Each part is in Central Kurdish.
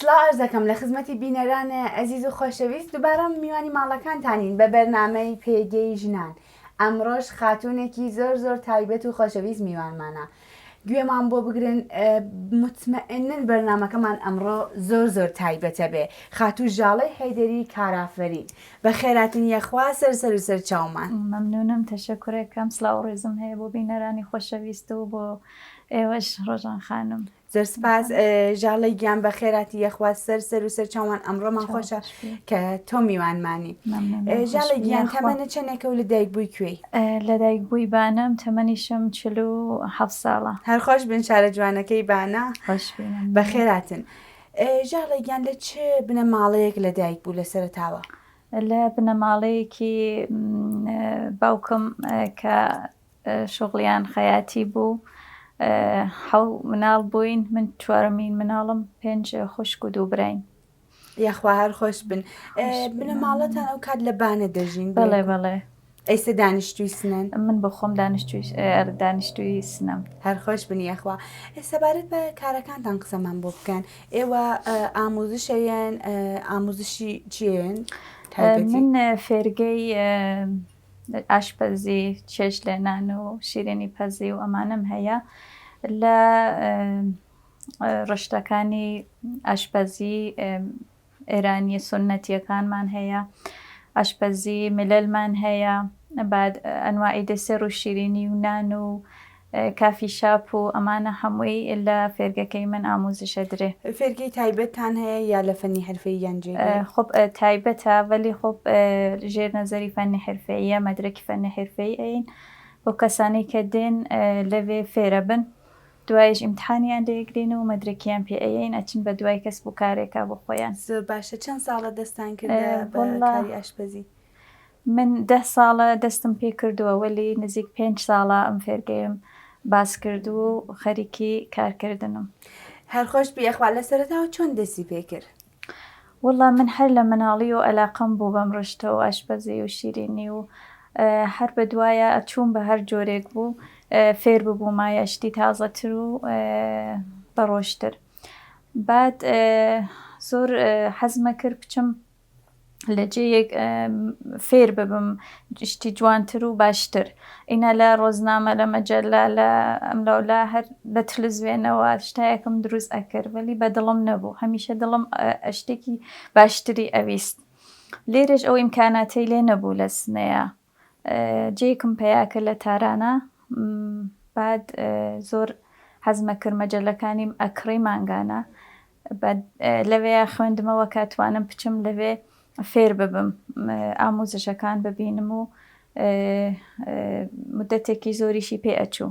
سڵاو ئەرز دەکەم لە خزمەتی بینەران ئەزیز و خۆشەویست دوبارە میوانی ماڵەکانتانین بە بەرنامەی پێگەی ژنان ئەمڕۆش خاتوونێکی زۆر زۆر تایبەت و خۆشەویست میوانمانە گوێمان بۆ بگرن متمئنن بەرنامەکەمان ئەمڕۆ زۆر زۆر تایبەتە بێ خاتوو ژاڵەی حەیدەری کارافەرین بەخێراتن یەخوا سەر سەر و سەر چاومان. مەمنونم تەشەکورەکەم سڵاو و ڕێزم هەیە بۆ بینەرانی خۆشەویست و بۆ ئێوەش ڕۆژان خانم. زۆر سپاس ژاڵەی گیان بەخێراتی یەخوا سەر سەر و سەر چاوان ئەمڕۆمان خۆشە کە تۆ میوانمانی ژاڵەی گیان تەمەنە چەندێکە و لەدایک بووی کوێی؟ لەدایک بووی بانەم تەمەنیشم 47 ساڵە. هەر خۆش بن شارە جوانەکەی بانە بەخێراتن. ژاڵەی گیان لە چ بنەماڵەیەک لەدایک بوو لە سەرەتاوە؟ لە بنەماڵەیەکی باوکم کە شوغڵیان خەیاتی بوو حەو مناڵ بووین من چوارەمین مناڵم پێنج خوشک و دوو براین. یاخوا هەر خۆش بن بنەماڵەتان ئەو کات لە بانە دەژین؟ بەڵێ بەڵێ. ئەیسە دانیشتووی سنەن؟ من بۆ خۆم دانیشتووی دانیشتووی سنەم. هەر خۆش بن یاخوا. سەبارەت بە کارەکانتان قسەمان بۆ بکەن ئێوە ئاموزشەیەن ئاموزشی چیەن؟ من فێرگەی ئاشپەزی، چێشت لێنان و شیرینی پەزی و ئەمانەم هەیە لە ڕشتەکانی ئاشپەزی ئێرانیە سوننەتیەکانمان هەیە، ئاشپەزی میللمان هەیە، بعد ئەنواعی دێسێر و شیرینی و نان و کافی شاپ و ئەمانە هەمووی لە فێرگەکەی من ئاموزش ئەدرێ. فێرگەی تایبەتتان هەیە یا لە فەنی حرفەیی یان جێگەی؟ خۆب تایبەتە وەلی خۆب ژێر نەزەری فەنی حرفەییە مەدرەکی فەنی حرفەیی ئەین بۆ کەسانەی کە دێن لەوێ فێرەبن دوایش ئیمتحانیان لێگرین و مەدرەکیان پێ ئەیەین ئەچن بە دوای کەسب و کارێکا بۆ خۆیان. زۆر باشە چەند ساڵە دەستان کردە بە کاری ئاشپەزی؟ من دە ساڵە دەستم پێ کردووە وەلی نزیک پێنج ساڵە ئەم فێرگەیەم باس کردووە و خەریکی کارکردنم. هەر خۆش بی یەخوا لە سەرەتاوە چۆن دەستی پێ کرد؟ وەڵا من هەر لە مناڵیەوە ئەلاقەم بوو بەم ڕشتە و ئاشپەزی و شیرینی و هەر بە دوایا ئەچووم بە هەر جۆرێک بوو فێر ببوومایە شتی تازەتر و بەڕۆژتر بعد زۆر حەزمە کرد بچم لە جێیەک فێر ببم شتی جوانتر و باشتر ئینا لە ڕۆزنامە لە مەجەلە لە ئەملاولا هەر لە تلزوێنەوە شتایەکم دروست ئەکرد وەلی بە دڵم نەبوو هەمیشە دڵم شتێکی باشتری ئەویست لێرەش ئەو ئیمکاناتەی لێ نەبوو لە سنەیە جێیەکم پەیا کرد لە تارانە بعد زۆر حەزمە کرد مەجەلەکانیم ئەکڕی مانگانە بعد لەوێیا خوێندمەوە کە توانم بچم لەوێ فێر ببم ئاموزشەکان ببینم و مدەتێکی زۆریشی پێ ئەچوو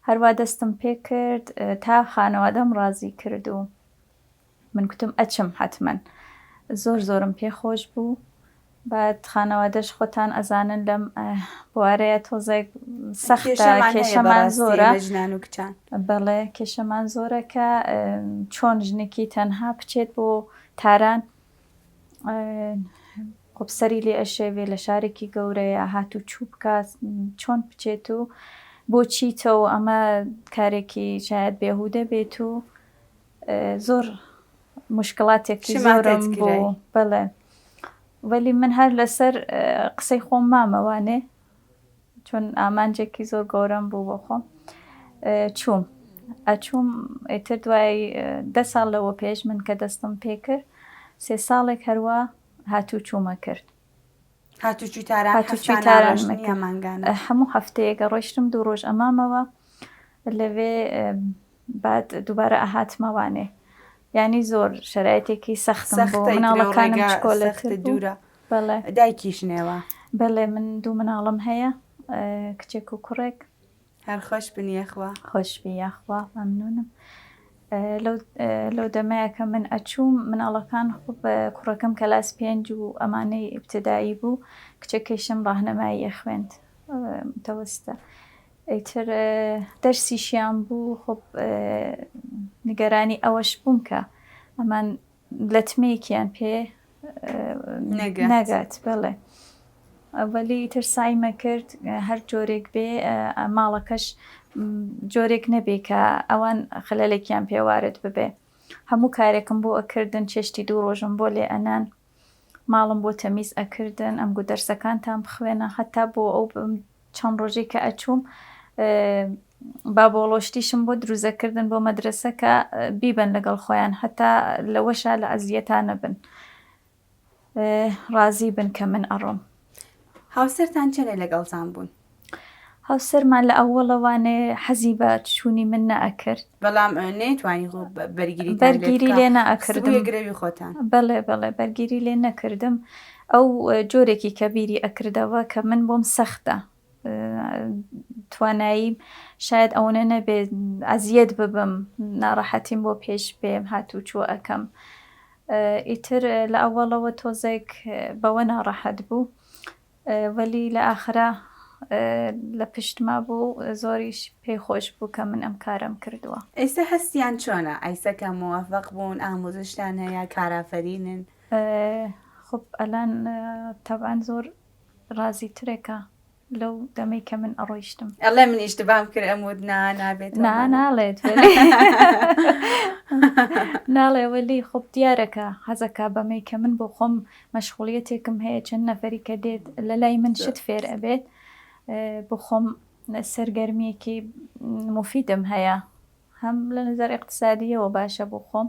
هەروا دەستم پێ کرد تا خانەوادەم ڕازی کرد و من کوتم ئەچم حەتمەن زۆر زۆرم پێ خۆش بوو بعد خانەوادەش خۆتان ئەزانن لەم بوارەیە تۆزێک سەختە کێشەمان زۆرە ژنان و کچان بەڵێ کێشەمان زۆرە کە چۆن ژنێکی تەنها بچێت بۆ تاران خۆ سەری لێ ئەشێوێ لە شارێکی گەورەیە هاتوو چوو بکات چۆن بچێت و بۆچیتەوە ئەمە کارێکی شاید بێهودە بێت و زۆر مشکلاتێکی زۆرم بوو بەڵێ وەلی من هەر لەسەر قسەی خۆم مامەوانێ چون ئامانجێکی زۆر گەورەم بوو بۆ خۆم چووم ئەچووم ئیتر دوای دە ساڵ لەوە پێش من کە دەستم پێکرد سێ ساڵێک هەروە هاتوو چوومە کرد هاتوچوی تاران هاتوچوی تاران مانگانە هەموو هەفتەیەکە ڕۆیشتم دوو ڕۆژ ئەمامەوە لەوێ بعد دووبارە ئەهاتمەوانێ یعنی زۆر شرایتێکی سەختم بوو مناڵەکانم چکۆلەتر دوورە بەڵێ دایکیش نێوە بەڵێ من دوو مناڵم هەیە کچێک و کوڕێک هەر خۆش بن یەخوا. خۆش بی یاخوا مەمنونم لەو دەمەیە کە من ئەچووم مناڵەکان کوڕەکەم کەلاس پێنج و ئەمانەی ئیبتدایی بوو کچەکەیشم ڕاهنمایی ئەخوێند متەوەستە ئیتر دەرسیشیان بوو خۆ نیگەرانی ئەوەش بووم کە ئەمان لەتمەیەکیان پێ نەگات بەڵێ وەلی ئیتر سەعیمە کرد هەر جۆرێک بێ ماڵەکەش جۆرێک نەبێ کە ئەوان خللێکیان پێ وارد ببێ. هەموو کارێکم بۆ ئەکردن چێشتی دوو ڕۆژم بۆ لێ ئەنان ماڵم بۆ تەمیز ئەکردن ئەمگو دەرسەکانتان بخوێنە هەتا بۆ ئەو چەند ڕۆژێک کە ئەچووم بابۆڵۆشتیشم بۆ دروزەکردن بۆ مەدرسە کە بیبەن لەگەڵ خۆیان هەتا لەوەشا لە ئەزیەتا نەبن ڕازی بن کە من ئەڕۆم. هاوسەرتان چەنێ لەگەڵتان بوون؟ هاوسەرمان لە ئەوەڵەوانێ حەزی بە چوونی من نەئەکرد. بەڵام نەیتوانی خۆ بەرگریتان لێ بەرگیری بکا لێ نەئەکردم. خستبوویە گرەوی خۆتان. بەڵێ بەڵێ بەرگیری لێ نەکردم. ئەو جۆرێکی کە بیری ئەکردەوە کە من بۆم سەختە تواناییم شاید ئەونە نەبێ ئەزیەت ببم ناڕەحەتیم بۆ پێش بێم هاتوچۆ ئەکەم. ئیتر لە ئەوەڵەوە تۆزێک بەوە ناڕەحەت بوو وەلی لە ئاخرا لە پشتما بوو زۆریش پێی خۆش بوو کە من ئەم کارەم کردووە. ئێستا هەستیان چۆنە ئایسە کە مۆوەفەق بوون ئاموزشتان هەیە کارافەرینن؟ خب ئەلان تەبعەن زۆر ڕازیترێکە لەو دەمەی کە من ئەڕۆیشتم. ئەڵێ من ئیشتبام کرد ئەم وت نا نابێت نا ناڵێت ناڵێ وەلی خۆب دیارە کە حەزەکا بەمەی کە من بۆ خۆم مەشغوڵیەتێکم هەیە چەند نەفەری کە دێت لە لای من شت فێر ئەبێت بۆ خۆم سەرگەرمیەکی موفیدم هەیە هەم لە نەزەر ئیقتسادیەوە باشە بۆ خۆم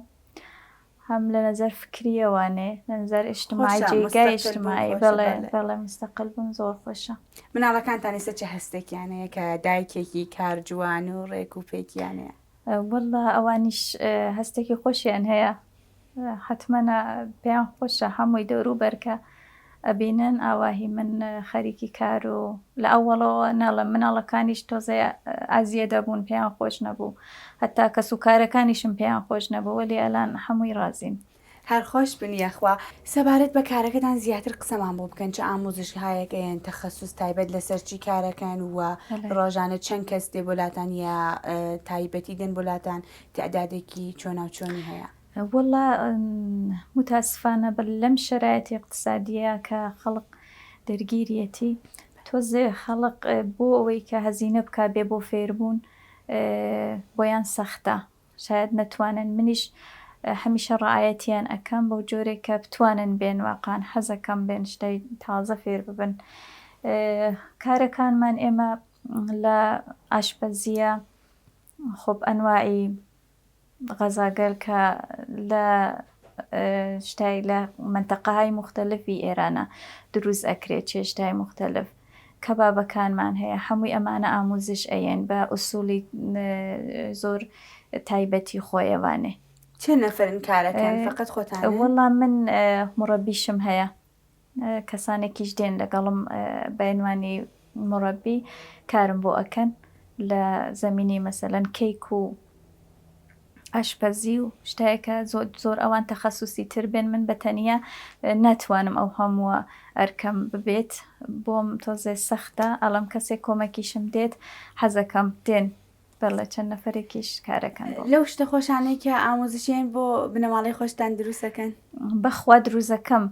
هەم لە نەزەر فکریەوانێ لە نەزەر ئیجتماعی خۆشە جێگای مستەقل بوون ئیجتماعی خۆشە بەڵێ بەڵێ. بەڵێ مستەقل بوون زۆر خۆشە. مناڵەکانتان ئێستا چ هەستێکیان هەیە کە دایکێکی کار جوان و ڕێک و پێکیان هەیە؟ وەڵا ئەوانیش هەستێکی خۆشیان هەیە حەتمەن پێیان خۆشە هەمووی دەوروبەر کە ئەبینن ئاواهی من خەریکی کار و لە ئەوەڵەوە ناڵێم مناڵەکانیش تۆزێ ئازیە دەبوون پێیان خۆش نەبوو هەتا کەس و کارەکانیشم پێیان خۆش نەبوو وەلی ئەلان هەمووی ڕازین. هەر خۆش بن یاخوا. سەبارەت بە کارەکەتان زیاتر قسەمان بۆ بکەن چ ئاموزشگایەک ئەیەن تەخەسوس تایبەت لەسەر چی کارەکەن و ڕۆژانە چەند کەس دێ بۆ لاتان یا تایبەتی دێن بۆ لاتان تەعدادێکی چۆناوچۆنی هەیە؟ وەڵا موتاسفانە بە لەم شەرایەتی ئیقتسادیە کە خەڵق دەرگیریەتی تۆزێ خەڵق بۆ ئەوەی کە هەزینە بکا بێ بۆ فێربوون بۆیان سەختە شاید نەتوانن منیش هەمیشە ڕعایەتیان ئەکەم بەو جۆرێک کە بتوانن بێن واقعا حەزەکەم بێن شتای تازە فێر ببن کارەکانمان ئێمە لە ئاشپەزیە خۆب ئەنواعی غەزاگەل کە لە شتای لە مەنتەقەهای موختەلفی ئێرانە دروست ئەکرێت چێشتای موختەلف کەبابەکانمان هەیە هەمووی ئەمانە ئاموزش ئەیەن بە ئوسوڵی زۆر تایبەتی خۆیەوانێ. چەند نەفەرن کارەکەن فەقەت خۆتانن؟ وەڵا من موڕەبیشم هەیە کەسانێکیش دێن لەگەڵم بە عنوانی مورەبی کارم بۆ ئەکەن لە زەمینەی مەسەلەن کەیک و ئاشپەزی و شتایەکە زۆر زۆر ئەوان تەخەسوسی تر بێن من بە تەنیا ناتوانم ئەو هەمووە ئەرکەم ببێت بۆم تۆزێ سەختە ئەڵم کەسێک کۆمەکیشم دێت حەزەکەم دێن بەڵێ چەند نەفەرێکیش کارەکەن بۆم. لەو شتە خۆشانەی کە ئامۆزشیان بۆ بنەماڵەی خۆشتان دروستەکەن؟ بەخوا دروزەکەم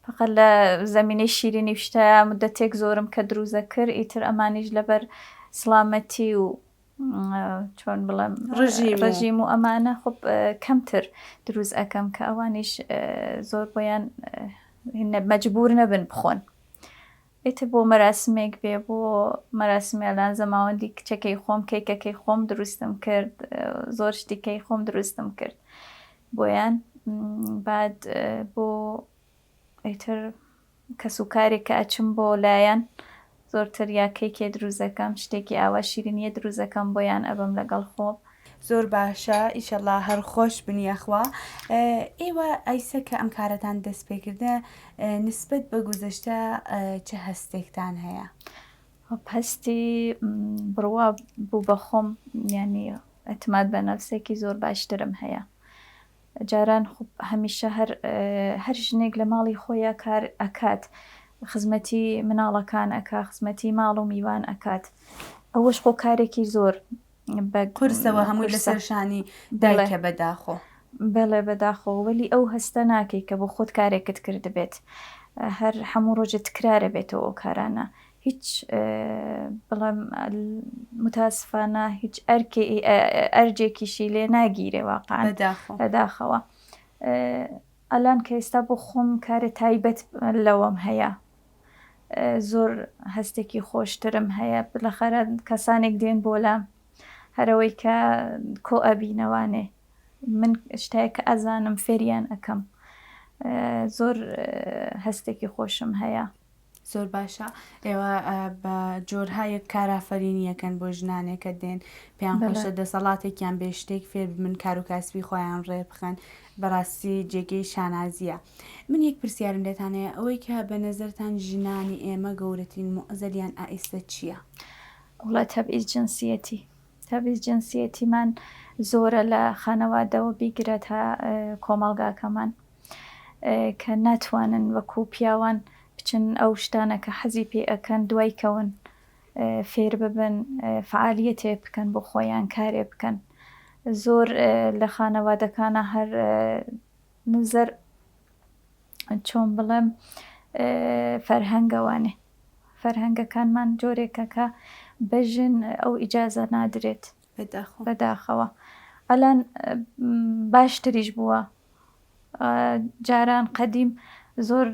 فەقەت لە زەمینەی شیرینی و شتە مدەتێک زۆرم کە دروزە کرد ئیتر ئەمانیش لەبەر سڵامەتی و چۆن بڵێم ڕژیم و ئەمانە خۆ کەمتر دروست ئەەکەم کە ئەوانیش زۆر بۆیان مەجبور نەبن بخۆن. ئیتر بۆ مەراسمێک بێ بۆ مەراسمی ئەلان زەماوەندی کچەکەی خۆم کەیکەکەی خۆم دروستم کرد زۆر شتی کەی خۆم دروستم کرد بۆیان بعد بۆ ئیتر کەس و کارێک کە ئەچم بۆ لایەن زۆرتر یا کەیکێ دروزەکەم شتێکی ئاوا شیرینیە دروزەکەم بۆیان ئەبم لەگەڵ خۆم. زۆر باشە ئیشەڵا هەر خۆش بن یاخوا ئێوە ئەیسە کە ئەم کارەتان دەست پێکردە نسبەت بە گوزەشتە چ هەستێکتان هەیە؟ هەستی بڕوا بوو بە خۆم یانی ئیعتماد بە نەفسێکی زۆر باشترم هەیە جاران خۆ هەمیشە هەر هەر ژنێک لە ماڵی خۆیا کار ئەکات خزمەتی مناڵەکان ئەکا خزمەتی ماڵ و میوان ئەکات ئەوەش خۆ کارێکی زۆر بە قورسە وە هەمووی لەسەر شانی دایکە بەداخۆ. بەڵێ بەداخەوە وەلی ئەو هەستە ناکەی کە بۆ خۆت کارێکت کردبێت هەر هەموو ڕۆژێ تکرارە بێتەوە ئەو کارانە. هیچ بڵێم متاسفانە هیچ ئەرکێ ئەرجێکیشی لێ ناگیرێ واقعا بەداخەوە ئەلان کە ئێستا بۆ خۆم کارە تایبەت لەوەم هەیە زۆر هەستێکی خۆشترم هەیە بلەخەرە کەسانێک دێن بۆ لام هەرەوەی کە کۆ ئەبینەوانێ من شتایە کە ئەزانم فێریان ئەکەم زۆر هەستێکی خۆشم هەیە. زۆر باشە ئێوە بە جۆرهایەک کارافەرینیەکەن بۆ ژنانێک کە دێن پێیان خۆشە دەسەڵاتێکیان بێ شتێک فێر بن کار و کاسبی خۆیان ڕێ بخەن بەڕاستی جێگەی شانازیە من یەک پرسیارم لێتان هەیە ئەوەی کە بە نەزەرتان ژنانی ئێمە گەورەترین موعزەلیان ئائیستە چییە؟ وەڵا تەبعیز جنسیەتی تەبعیز جنسیەتیمان زۆرە لە خانەوادەوە بیگرە تا کۆمەڵگاکەمان کە ناتوانن وەکو پیاوان بچن ئەو شتانە کە حەزی پێ ئەکەن دوای کەون فێر ببن فعالیەتێک بکەن بۆ خۆیان کارێ بکەن زۆر لە خانەوادەکانە هەر نزەر چۆن بڵێم فەرهەنگەوانێ فەرهەنگەکانمان جۆرێکە کە بە ژن ئەو ئیجازە نادرێت بەداخەوە ئەلان باشتریش بووە جاران قەدیم زۆر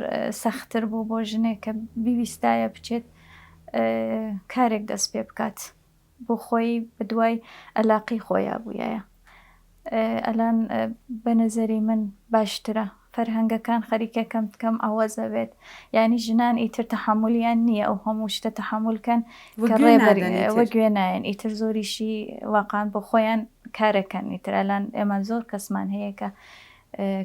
سەختتر بوو بۆ ژنێک کە بیویستایە بچێت کارێک دەست پێ بکات بۆ خۆی بەدوای ئەلاقەی خۆیا بوویایە ئەلان بە نەزەری من باشترە فەرهەنگەکان خەریکە کەم کەم عەوەز ئەبێت یانی ژنان ئیتر تەحەمولیان نییە ئەو هەموو شتە تەحەمول کەن کە ڕێبەر وە گوێ نایەن ئیتر زۆریشی واقعا بۆ خۆیان کارەکەن ئیتر ئەلان ئێمە زۆر کەسمان هەیە کە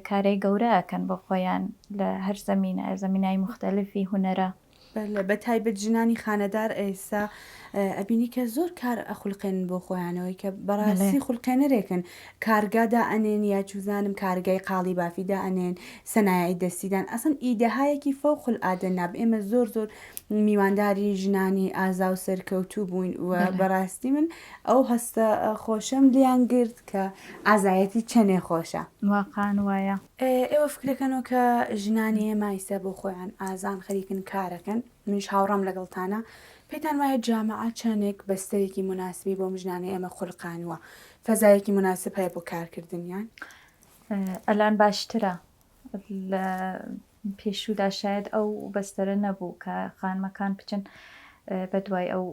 کارەی گەورە ئەکەن بۆ خۆیان لە هەر زەمینە زەمینای موختەلفی هونەرە. بەلێ بە تایبەت ژنانی خانەدار ئێستا ئەبینی کە زۆر کار ئەخولقێنن بۆ خۆیانەوەی کە بەڕاستی خولقێنەرێکن کارگا دائەنێن یا چوزانم کارگای قاڵی بافی دائەنێن سەنایعی دەستیدان ئەسڵەن ئیدەهایەکی فەوق العادە ناب ئێمە زۆر زۆر میوانداری ژنانی ئازا و سەرکەوتوو بووین و بەڕاستی من ئەو هەستە خۆشەم لیان گرت کە ئازایەتی چەنێ خۆشە. واقعەن وایە. ئێوە فکرەکەنەوە کە ژنانی ئێمە ئیستا بۆ خۆیان ئازان خەریکن کارەکەن منیش هاوڕام لەگەڵتانە پێتان وایە جامعە چەندێک بەستەرێکی موناسبی بۆم ژنانەی ئێمە خولقانوە فەزایەکی موناسب هەیە بۆ کارکردنیان؟ ئەلان باشترە لە پێشوودا شایەد ئەو بەستەرە نەبوو کە خانمەکان بچن بە دوای ئەو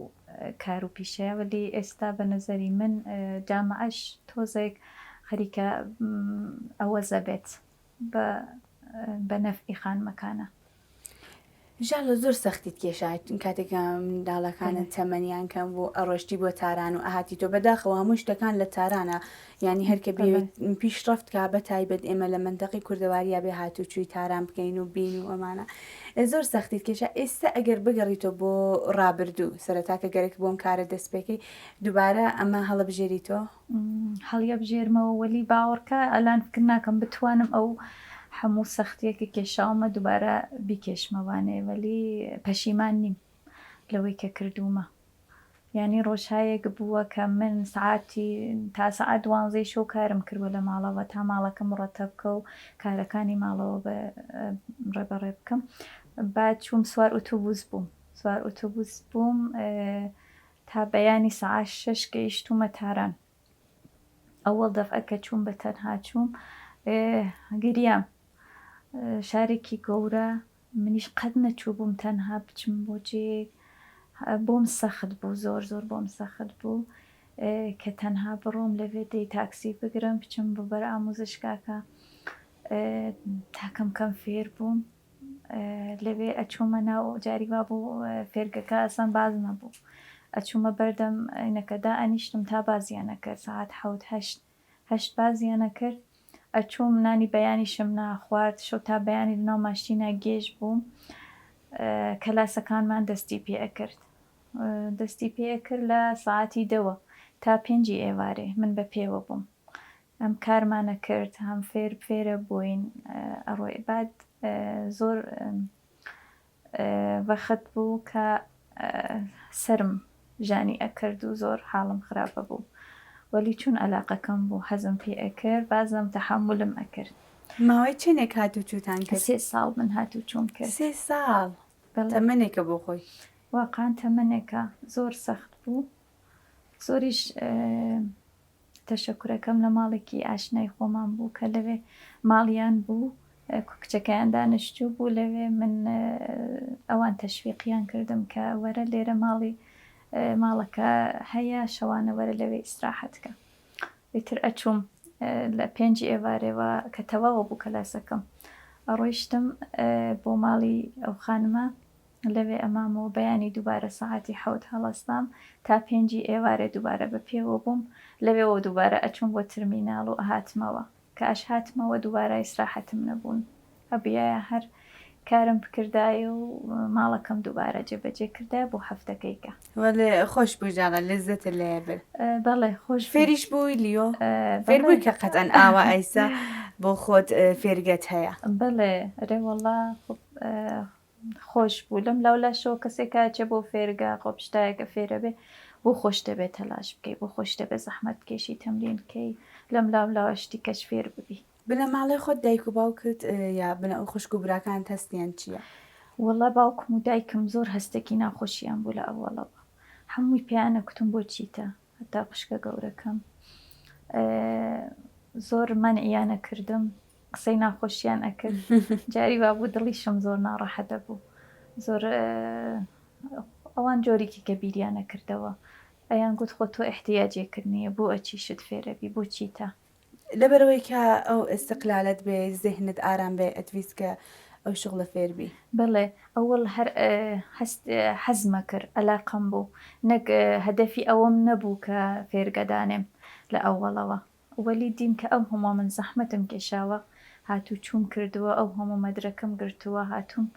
کار و پیشەیە وەلی ئێستا بە نەزەری من جامعەش تۆزێک خەریکە ئەوەزە بێت بە بە نەفعی خانمەکانە. ژاڵە زۆر سەختیت کێشا کاتێک منداڵەکانت تەمەنیان کەم بوو ئەڕۆشتی بۆ تاران و ئەهاتی تۆ بەداخەوە هەموو شتەکان لە تارانە یانی هەر کە بیەوێت پیشڕەفت کا بە تایبەت ئێمە لە مەنتەقەی کوردەواریا بێ هاتوچووی تاران بکەین و بین و ئەمانە زۆر سەختیت کێشا ئێستا ئەگەر بگەڕیتەوە بۆ ڕابردوو سەرەتا کە گەرەک بۆم کارە دەست پێکەی دووبارە ئەمە هەڵەبژێریتەوە؟ هەڵیەبژێرمەوە وەلی باوەڕکە ئەلان فکر ناکەم بتوانم ئەو هەموو سەختیە کە کێشاومە دووبارە بیکێشمەوانێ وەلی پەشیمان نیم لەوەی کە کردوومە یانی ڕۆژهایەک بووە کە من سەعاتی تا سەعات دوانزەی شەو کارم کردوە لە ماڵەوە تا ماڵەکە مڕەتەب بکە و کارەکانی ماڵەوە بە ڕێ بەڕێ بکەم بعد چووم سوار ئوتوبوس بووم سوار ئوتوبوس بووم تا بەیانی سەعات شەش گەیشتوومە تاران ئەوەڵ دەفعە کە چووم بە تەنها چووم گریام شارێکی گەورە منیش قەت نەچووبووم تەنها بچم بۆ جێیەک بۆم سەخت بوو زۆر زۆر بۆم سەخت بوو کە تەنها بڕۆم لەوێ دەی تاکسی بگرم بچم بۆ بەر ئاموزشگاکە تا کەم کەم فێر بووم لەوێ ئەچوومە ناو جاری وا بوو فێرگەکە ئەسان باز نەبوو ئەچوومە بەردەم ئەینەکە دائەنیشتم تا بازیان ئەکرد سەعات حەوت هەشت هەشت بازیان ئەکرد ئەچووم نانی بەیانیشم ناخوارد شەو تا بەیانی لەناو ماشینا گێژ بووم کەلاسەکانمان دەستی پێ ئەکرد دەستی پێ ئەکرد لە سەعاتی دەوە تا پێنجی ئێوارێ من بە پێوە بووم هەم کارمان ئەکرد هەم فێر فێرە بووین ئەڕۆی بعد زۆر وەخت بوو کە سەرم ژانی ئەکرد و زۆر حاڵم خراپە بوو وەلی چون ئەلاقەکەم بوو حەزم پێ ئەکرد بازم تەحەمولم ئەکرد. ماوەی چەنێک هاتوچوتان کرد؟ سێ ساڵ من هاتوچوم کرد. سێ ساڵ؟ تەمەنێکە بۆ خۆی. واقعەن تەمەنێکە زۆر سەخت بوو زۆریش تەشەکورەکەم لە ماڵێکی ئاشنای خۆمان بوو کە لەوێ ماڵیان بوو کچەکەیان دانیشتوو بوو لەوێ من ئەوان تەشویقیان کردم کە وەرە لێرە ماڵی ماڵەکە هەیە شەوانە وەرە لەوێ ئیسراحەت کە. ئیتر ئەچووم لە پێنجی ئێوارێوە کە تەواوە بوو کەلاسەکەم ئەڕۆیشتم بۆ ماڵی ئەو خانمە لەوێ ئەمامەوە بەیانی دووبارە سەعاتی حەوت هەڵەستام تا پێنجی ئێوارێ دووبارە بە پێوە بووم لەوێوە دووبارە ئەچووم بۆ ترمیناڵ و ئەهاتمەوە کە ئەشهاتمەوە دووبارە ئیسراحەتم نەبوون ئەبویایە هەر کارم بکردایە و ماڵەکەم دووبارە جێبەجێ کردایە بۆ هەفتەکەی کە. وەلێ خۆش بوو ژاڵە لەزەتت لێ برد. بەڵێ خۆش بوو. فێریش بووی لیۆ؟ فێر بووی کە قەتعەن ئاوا ئەیسا بۆ خۆت فێرگەت هەیە؟ بەڵێ ئەرێ وەڵا خۆش بوو لەم لاو لاشەوە کەسێک ئەچێ بۆ فێرگە خۆ پشتایەکە فێرەبێ بۆ خۆش دەبێت تەلاش بکەی بۆ خۆش دەبێت زەحمەت بکێشی تەمرین بکەی لەم لاو لاوە شتی کەش فێر ببی. بنەماڵەی خۆت دایک و باوکت یا خوشک و براکانت هەستیان چییە؟ وەڵا باوکم و دایکم زۆر هەستێکی ناخۆشیان بوو لە ئەوەڵەوە هەمووی پێیان ئەکوتم بۆ چیتە هەتا خوشکە گەورەکەم زۆر مەنعیان ئەکردم قسەی ناخۆشیان ئەکرد جاری وابوو دڵیشم زۆر ناڕەحەت ئەبوو زۆر ئەوان جۆرێکی کە بیریان ئەکردەوە ئەیان گوت خۆ تۆ ئیحتیاجێکت نییە بۆ ئەچی شت فێرەبی بۆ چیتە لەبەرئەوەی کە ئەو ئیستقلالەت بێ زهنت ئارام بێ ئەتویست کە ئەو شوغلە فێر بی. بەڵێ ئەوەڵ هەر هەست حەزمە کرد ئەلاقەم بوو نەک هەدەفی ئەوەم نەبوو کە فێرگە دانێم لە ئەوەڵەوە وەلی دیم کە ئەو هەمووە من زەحمەتم کێشاوە هاتوو چووم کردووە ئەو هەموو مەدرەکم گرتووە هاتووم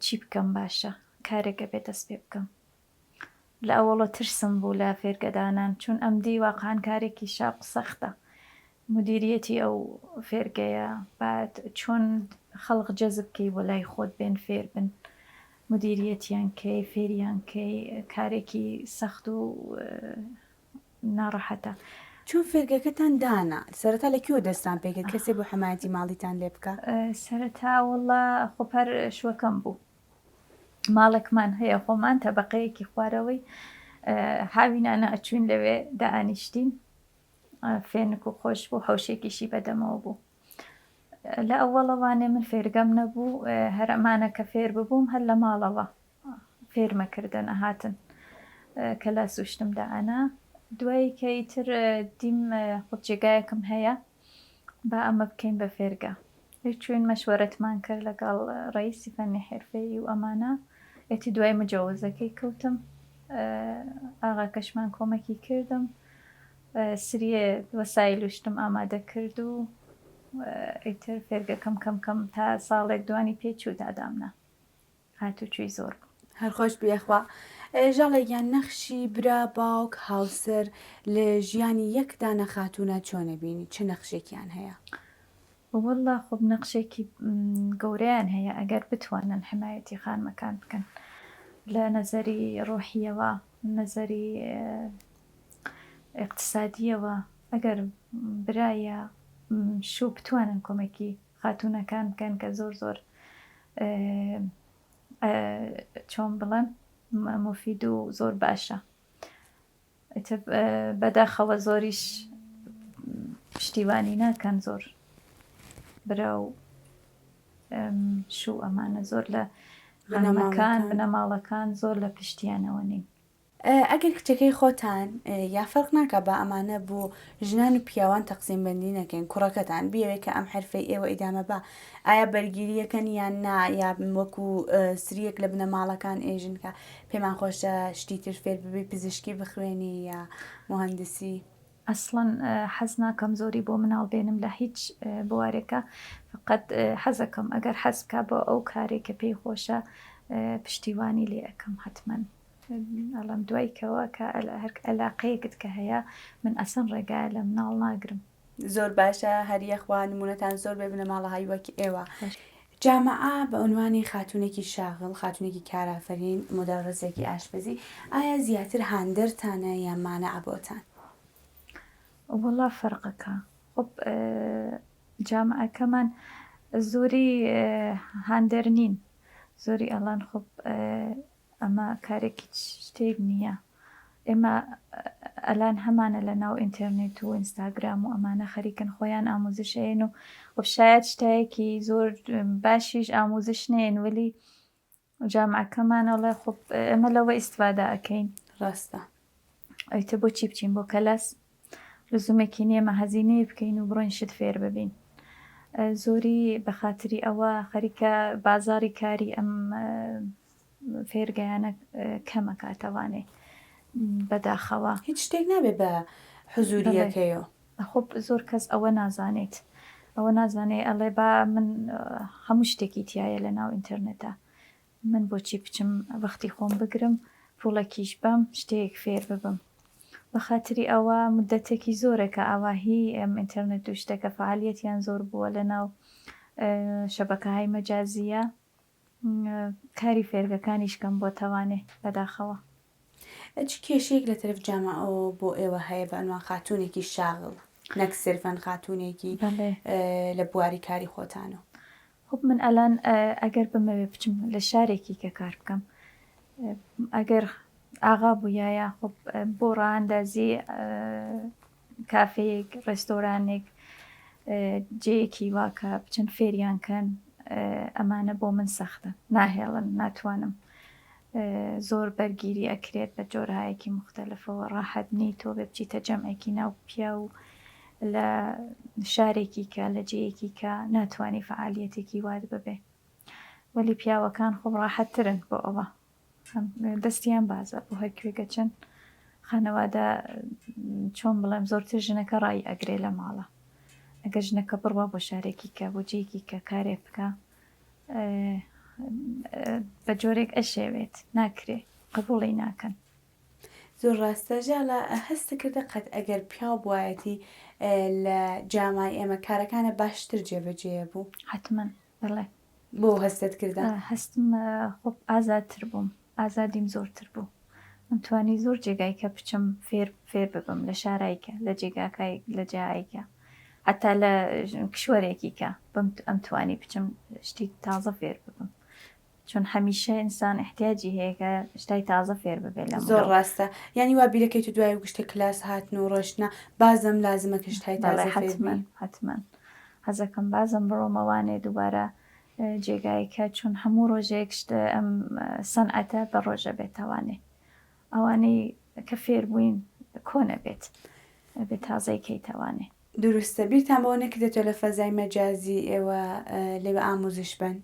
چی بکەم باشە کارێک ئەبێ دەست پێ بکەم لە ئەوەڵە ترسم بوو لە فێرگەدانان چون ئەمدی واقعەن کارێکی شاق و سەختە مودیریەتی ئەو فێرگەیە بعد چۆن خەڵق جەزب کەی بۆ لای خۆت بێن فێر بن مودیریەتیان کەی فێریان کەی کارێکی سەخت و ناڕەحەتە. چۆن فێرگەکەتان دانا؟ سەرەتا لە کوێوە دەستتان پێکرد؟ کەسێ بوو حەمایەتی ماڵیتان لێ بکا؟ سەرەتا وەڵا خۆ پار شوەکەم بوو ماڵێکمان هەیە خۆمان تەبەقەیەکی خوارەوەی هاوینانە ئەچوین لەوێ دائەنیشتین فێنک و خۆش بوو حەوشێکیشی بەدەمەوە بوو لە ئەوەڵەوانێ من فێرگەم نەبوو هەر ئەمانە کە فێر ببووم هەر لە ماڵەوە فێرمەکردن ئەهاتن کەلاس و شتم دائەنا دوایی کە ئیتر دیم خۆ جێگایەکم هەیە با ئەمە بکەین بە فێرگە چوین مەشوەرەتمان کرد لەگەڵ ڕەئیسی فەنی حیرفەیی و ئەمانە ئێتی دوای مجەوزەکەی کەوتم ئاغاکەشمان کۆمەکی کردم سریێ وەسایل و شتم ئامادە کرد و ئیتر فێرگەکەم کەم کەم تا ساڵێک دوانی پێ چوو تا دامنا. هاتوچۆی زۆر بوو. هەر خۆش بی یەخوا. ژاڵە گیان نەخشی برا باوک هاوسەر لە ژیانی یەک دانە خاتوونە چۆنە بینی چ نەخشێکیان هەیە؟ وەڵا خۆب نەخشێکی گەورەیان هەیە ئەگەر بتوانن حمایەتی خانمەکان بکەن لە نەزەری ڕۆحیەوە نەزەری ئیقتسادیەوە ئەگەر برا یا شوو بتوانن کۆمەکی خاتوونەکان بکەن کە زۆر زۆر چۆن بڵێم موفید و زۆر باشە ئیتر بەداخەوە زۆریش پشتیوانی ناکەن زۆر برا و شوو ئەمانە زۆر لە خانمەکان بنەماڵەکان زۆر لە پشتیانەوە نین. ئەگەر کچەکەی خۆتان یا فەرق ناکا با ئەمانە بۆ ژنان و پیاوان تەقسیم بەندی نەکەین کوڕەکەتان بیەوێ کە ئەم حرفەی ئێوە ئیدامە با ئایا بەرگیریەکەن یان نا یا وەکو سریەک لە بنەماڵەکان ئێژن کە پێمان خۆشە شتی تر فێر ببی پزیشکی بخوێنی یا موهەندسی. ئەسڵەن حەز ناکەم زۆری بۆ مناڵ بێنم لە هیچ بوارێکا فقط حەزەکەم ئەگەر حەز بکا بۆ ئەو کارەی کە پێی خۆشە پشتیوانی لێ ئەکەم حەتمەن. ئەڵێم دوای کەوە کە هەر ئەلاقەیەکت کە هەیە من ئەسەن ڕێگایە لە مناڵ ناگرم. زۆر باشە هەر یەخوا نمونەتان زۆر بێ بنەماڵەهای وەک ئێوە. جامعە بە عنوانی خاتونێکی شاغڵ خاتونێکی کارافەرین مودەڕسێکی ئاشپەزی ئایا زیاتر هاندەرتانە یا مانعە بۆتان؟ وەڵا فەرقەکە خۆب جامعەکەمان زۆری هاندەر نین زۆری ئەڵێن خۆب. ئەمە کارێک هیچ شتێک نییە. ئێمە ئەلان هەمانە لە ناو ئینتێرنێت و ئینستاگرام و ئەمانە خەریکن خۆیان ئاموزش ئەیەن و خۆ شایەد شتایەکی زۆر باشیش ئاموزش نەیەن وەلی جامعەکەمان ئەڵێ خۆ ئێمە لەوە ئیستفادە ئەکەین. ڕاستە. ئیتر بۆچی بچین بۆ کەلەس؟ لزومێکی نییە ئێمە هەزینەیە بکەین و بڕۆین شت فێر ببین. زۆری بە خاتری ئەوە خەریکە بازاڕی کاری ئەم فێرگەیانە کەم ئەکاتەوانێ بەداخەوە. هیچ شتێک نابێ بە حزوریەکەیۆ. خۆ زۆر کەس ئەوە نازانێت ئەوە نازانێ ئەڵێ با من هەموو شتێکی تایە لە ناو ئینتەرنێتا من بۆچی بچم وەختی خۆم بگرم پوڵەکیش بەم شتەیەک فێر ببم بە خاتری ئەوە مدەتێکی زۆرە کە ئاواهی ئەم ئینتەرنێت و شتەکە فەعالیەتیان زۆر بووە لە ناو شەبەکەهای مەجازیە کاری فێرگەکانیش کەم بۆتەوانێ بەداخەوە. چ کێشەیەک لە تەرەف جامعەوە بۆ ئێوە هەیە بە عنوان خاتوونێکی شاغڵ نەک سرفەن خاتوونێکی لە بواری کاری خۆتانەوە؟ خب من ئەلان ئەگەر بمەوێ بچم لە شارێکی کە کار بکەم ئەگەر ئاغا بوویایە خب بۆ ڕائەندازی کافێیەک، ڕێستۆرانێک، جێیەکی وا کە بچن فێریان کەن، ئەمانە بۆ من سەختە، ناهێڵن، ناتوانم. زۆر بەرگیری ئەکرێت بە جۆرهایەکی موختەلفەوە، ڕاحەت نی تۆ بێ بچیتە جەمعێکی ناو پیاو لە شارێکی کە، لە جێیەکی کە ناتوانی فەعالیەتێکی وات ببێ. وەلی پیاوەکان خۆ ڕاحەتترن بۆ ئەوە. دەستیان بازە بۆ هەر کوێ گەچن خانەوادە چۆن بڵێم زۆرتر ژنەکە ڕای ئەگرێ لە ماڵە ئەگەر ژنەکە بڕوا بۆ شارێکی کە بۆ جێیەکی کە کارێک بکە بە جۆرێک ئەشێوێت ناکرێ قبوڵی ناکەن. زۆر ڕاستە ژاڵە هەستت کردە قەت ئەگەر پیاو بوایەتی لە جامای ئێمە کارەکانە باشتر جێبەجێ بوو؟ حەتمەن بەڵێ. بۆ هەستت کردە؟ هەستم خۆ ئازادتر بووم ئازادیم زۆرتر بوو ئەمتوانی زۆر جێگای کە بچم فێر فێر ببم لە شارایکە لە جێگاکای لە جایکە حتا لە کشوەرێکی کە بم ئەمتوانی بچم شتی تازە فێر ببم چون هەمیشە ئینسان احتیاجی هەیە کە شتای تازە فێر ببێت لە زۆر ڕاستە یعنی وا بیرەکەیت و دوای گشتە کلاس هاتن و ڕۆشتنە بازم لازمە کە شتای تازە فێر بی. حەتمەن حەزەکەم بازم بڕۆمە وانێ دووبارە جێگایکە چون هەموو ڕۆژێک شتە ئەم سەنعەتە بە ڕۆژە بێتەوانێ ئەوانەی کە فێر بووین کۆنە بێت ئەبێ تازەی کەیتەوانێ. دروستە بیرتان بەوە نەکردێتەوە لە فەزای مەجازی ئێوە لەوێ ئاموزش بەن؟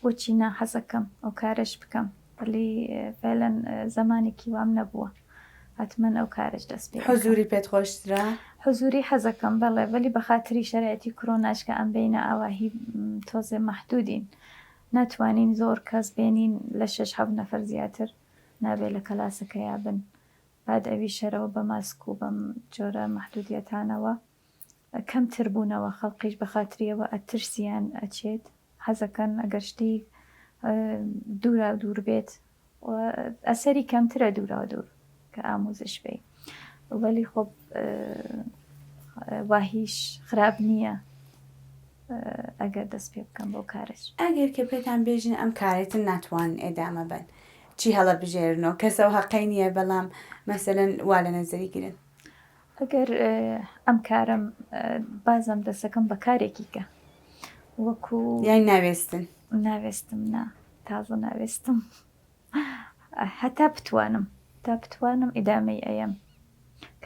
بۆچی نا حەزەکەم ئەو کارەش بکەم وەلی فعلەن زەمانێکی وام نەبووە حەتمەن ئەو کارەش دەست پێ ئەکەم. حزوری پێت خۆشترە؟ حزوری حەزەکەم بەڵێ وەلی بەخاتری شەرایتی کرۆناش کە ئەم بەینە ئاواهی تۆزێ مەحدودین ناتوانین زۆر کەس بێنین لە شەش حەوت نەفەر زیاتر نابێ لە کەلاسەکەیا بن باد ئەویش هەرەوە بە ماسک و بەم جۆرە مەحدودیەتانەوە کەمتر بوونەوە خەڵقیش بە خاتریەوە ئەترسیان ئەچێت حەزەکەن ئەگەر شتیک دوورا دوور بێت ئەسەری کەمترە دوورا دوور کە ئاموزش بی وەلی خۆ واهیش خراپ نییە ئەگەر دەست پێ بکەم بۆ کارش. ئەگەر کە پێتان بێژن ئەم کارەی تر ناتوانن ئێدامە بەن چی هەڵەبژێرنەوە کەس ئەو هەقەی نییە بەڵام مەسەلەن وا لە نەزەری گرن. ئەگەر ئەم کارەم بازم دەسەکەم بە کارێکی کە وەکو. یانی ناوێستن؟ ناوێستم نا تازە ناوێستم هەتا بتوانم تا بتوانم ئیدامەی ئەیەم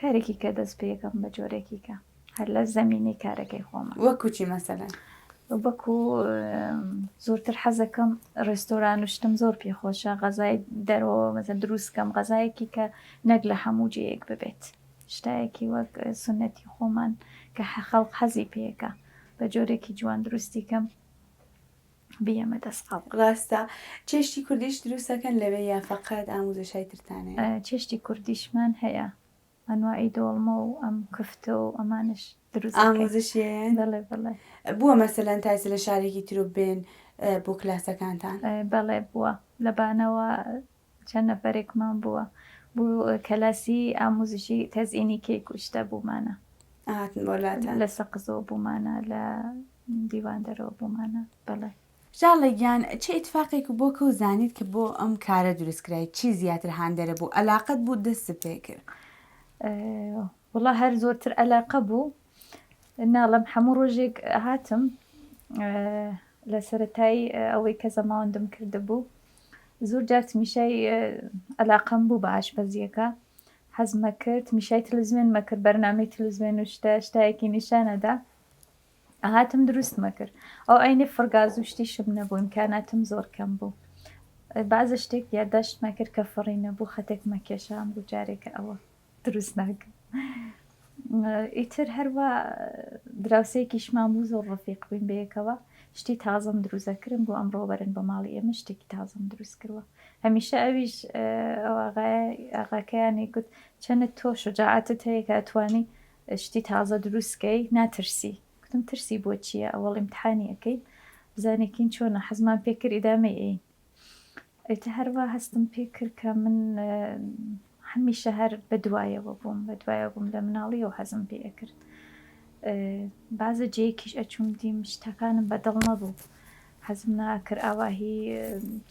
کارێکی کە دەست پێکەم بە جۆرێکی کە. هەر لە زەمینەی کارەکەی خۆمە. وەکو چی مەسەلەن؟ وەکو زۆرتر حەزەکەم ڕێستۆران و شتم زۆر پێ خۆشە غەزای دەرەوە مەسەن دروست کەم غەزایەکی کە نەک لە هەموو جێیەک ببێت شتایەکی وەک سوننەتی خۆمان کە خەڵق حەزی پێکە بە جۆرێکی جوان دروستی کەم بیەمە دەست خەڵق. ڕاستە چێشتی کوردیش دروست ئەکەن لەوێ یا فەقەت ئاموزشای ترتان هەیە؟ چێشتی کوردیشمان هەیە ئەنواعی دۆڵمە و ئەم کفتە و ئەمانەش دروست دەکەین. ئاموزشی هەیە؟ بەڵێ بەڵێ. بووە مەسەلەن تا ئێستا لە شارێکی ترو بێن بۆ کلاسەکانتان؟ بەڵێ بووە لە بانەوە چەند نەفەرێکمان بووە بۆ کەلاسی ئاموزشی تەزئینی کێک و شتە بوومانە. هاتن بۆ لاتان؟ لە سەقزەوە بوومانە لە دیواندەرەوە بوومانە بەڵێ. ژاڵە گیان چ ئیتفاقێک بۆ کەوت زانیت کە بۆ ئەم کارە دروست کرای چی زیاتر هاندەرە بوو ئەلاقەت بوو دەستت پێ کرد؟ وەڵا هەر زۆرتر ئەلاقە بوو ناڵێم هەموو ڕۆژێک هاتم لە سەرەتای ئەوەی کە زەماوەندم کردبوو زۆر جار تمیشای ئەلاقەم بوو بە ئاشپەزیەکە حەزمە کرد تمیشای تلزوێنمە کرد بەرنامەی تلزوێن و شتە شتایەکی نیشانەدا ئەهاتم دروستمە کرد ئەو عەینی فڕگاز و شتیشم نەبوو ئیمکاناتم زۆر کەم بوو بەعزە شتێک یادداشتمە کرد کە فڕی نەبوو خەتێکمە کێشام بوو جارێکە ئەوە دروست ناکەم ئیتر هەروە دراوسێکیشمان بوو زۆر ڕەفیق بووین بەیەکەوە شتی تازەم دروستە کردم بۆ ئەمڕۆ وەرن بۆ ماڵی ئێمە شتێکی تازەم دروست کردوە هەمیشە ئەویش ئەو ئاغاکەیانی گوت چەنە تۆ شجاعەتت هەیە کە ئەتوانی شتی تازە دروست کەی ناترسی گوتم ترسی بۆ چییە ئەوەڵ ئیمتحانی ئەکەین بزانێکین چۆنە حەزمان پێ کرد ئیدامەی ئەین ئیتر هەروا هەستم پێ کرد کە من هەمیشە هەر بە دوایەوە بووم بە دوایەوە بووم لە مناڵیەوە حەزم پێ ئەکرد بازە جێیەکیش ئەچووم دیم شتەکانم بە دڵ نەبوو حەزم ناکرد ئاواهی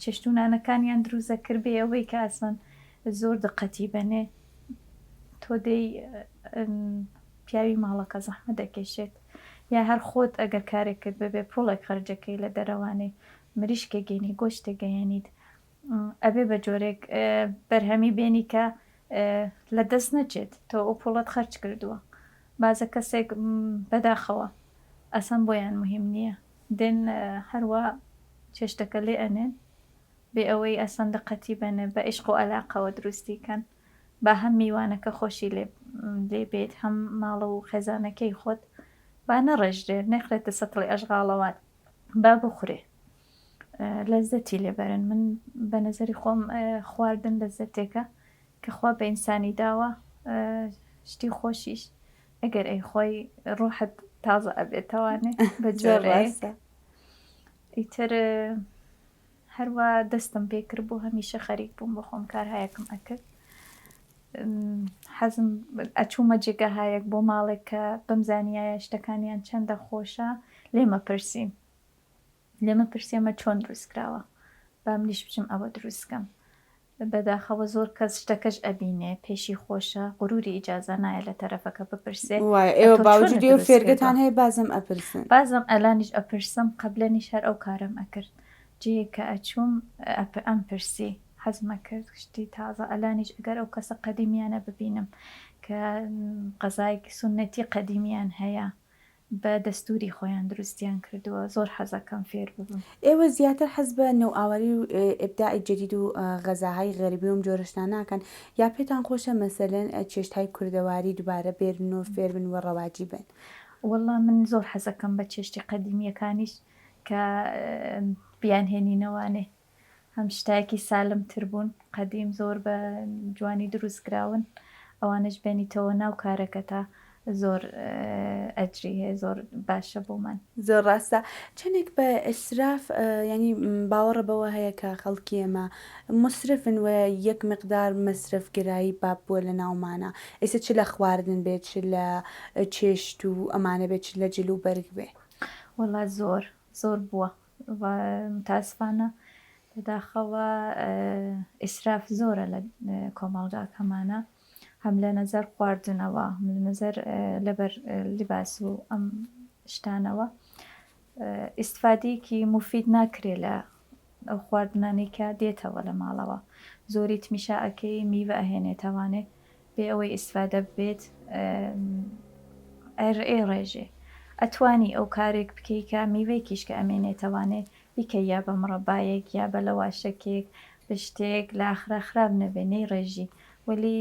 چێشت و نانەکانیان دروست ئەکرد بێ ئەوەی کە ئەسڵەن زۆر دقەتی بەنێ تۆ دێی پیاوی ماڵەکە زەحمەت دەکێشێت یا هەر خۆت ئەگەر کارێکت ببێ پوڵێک خەرجەکەی لە دەرەوانێ مریشکێک گەینی گۆشتێک گەیەنیت ئەبێ بە جۆرێک بەرهەمی بێنی کە لە دەست نەچێت تۆ ئەو پوڵەت خەرج کردووە بازە کەسێک بەداخەوە ئەسەن بۆیان مهم نییە دێن هەروە چێشتەکە لێ ئەنێن بێ ئەوەی ئەسەن دقەتی بەنێ بە ئیشق و ئەلاقەوە دروستی کەن با هەم میوانەکە خۆشی لێ لێ بێت هەم ماڵ و خێزانەکەی خۆت با نەڕێژرێ نەخرێتە سەتڵی ئەشغاڵەوە با بخورێ لەزەتی لێ بەرن من بە نەزەری خۆم خواردن لەزەتێکە کە خوا بە ئینسانی داوە شتی خۆشیش ئەگەر ئەی خۆی ڕۆحت تازە ئەبێتەوانێ بە جۆرێک ئیتر هەروا دەستم پێ کرد بوو هەمیشە خەریک بووم بە خۆم کارهایەکم ئەکرد حەزم ئەچوومە جێگەهایەک بۆ ماڵێک کە بمزانیایە شتەکانیان چەندە خۆشە لێمە پرسین لێمە پرسی ئەمە چۆن دروست کراوە با منیش بچم ئەوە دروست کەم بەداخەوە زۆر کەس شتەکەش ئەبینێ پێشی خۆشە غروری ئیجازە نایە لە تەرەفەکە بپرسێ وایە ئە ئێوە تۆ چۆنت باوجودی ئەو دروست فێرگەتان کردوە هەیە بازم ئەپرسن. بازم ئەلانیش ئەپرسم قەبلەنیش هەر ئەو کارەم ئەکرد جێیەک کە ئەچووم ئەم پرسی حەزمە کرد شتی تازە ئەلانیش ئەگەر ئەو کەسە قەدیمیانە ببینم کە قەزایەکی سوننەتی قەدیمیان هەیە بە دەستوری خۆیان دروستیان کردووە زۆر حەزەکەم فێر ببم. ئێوە زیاتر حەز بە نەوئاوەری و ئیبداعی جەدید و غەزاهای غەربی و ئەم جۆرە شتانە ناکەن یا پێتان خۆشە مەسەلەن چێشتهای کوردەواری دوبارە بێرن و فێر بن و ڕەواجی بن؟ وەڵا من زۆر حەزەکەم بە چێشتی قەدیمیەکانیش کە بیانهێنینەوانێ هەم شتایەکی سالم تر بوون قەدیم زۆر بە جوانی دروست کراون ئەوانەش بێنیتەوە ناو کارەکەتا زۆر ئەجری هەیە زۆر باشە بۆمان. زۆر ڕاستە چەنێک بە ئیسراف یانی باوەڕە بەوە هەیە کە خەڵکی ئێمە موسرفن و یەک مقدار مەسرەف گەرایی باب بووە لە ناومانە ئیستا چ لە خواردن بێت چ لە چێشت و ئەمانە بێت چ لە جل و بەرگ بێ. وەڵا زۆر زۆر بووە متاسفانە بەداخەوە ئیسراف زۆرە لە کۆمەڵگاکەمانە هەم لە نەزەر خواردنەوە هەم لە نەزەر لەبەر لیباس و ئەم شتانەوە ئیسفادەیەکی موفید ناکرێ لە ئەو خواردنانەی کە دێتەوە لە ماڵەوە زۆری تمیشا ئەکەی میوە ئەهێنێتەوانێ بێ ئەوەی ئیسفادە ببێت ئەی ڕێژێ ئەتوانی ئەو کارێک بکەی کە میوەیەکیش کە ئەمێنێتەوانێ بیکەی یا بە مڕەبایەک یا بە لەواشەکێک بە شتێک لە ئاخرا خراپ نەبێ نەیڕێژی وەلی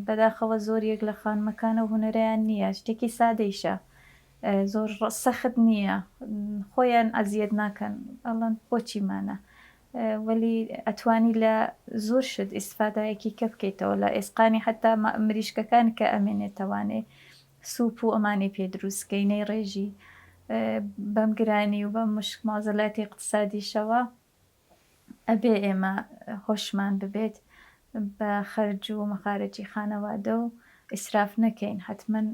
بەداخەوە زۆر یەک لە خانمەکان ئەو هونەرەیان نییە شتێکی سادەیشە زۆر سەخت نییە خۆیان ئەزیەت ناکەن ئەڵەن بۆچیمانە وەلی ئەتوانی لە زۆر شت ئیستفادایەکی کە بکەیتەوە لە ئێسقانی حەتا مریشکەکان کە ئەمێنێتەوانێ سوپ و ئەمانەی پێ دروست کەی نەیڕێژی بەم گرانی و بەم مشک مازەلاتی اقتصادیشەوە ئەبێ ئێمە هۆشمان ببێت بە خەرج و مەخارجی خانەوادە و ئیسراف نەکەین حەتمەن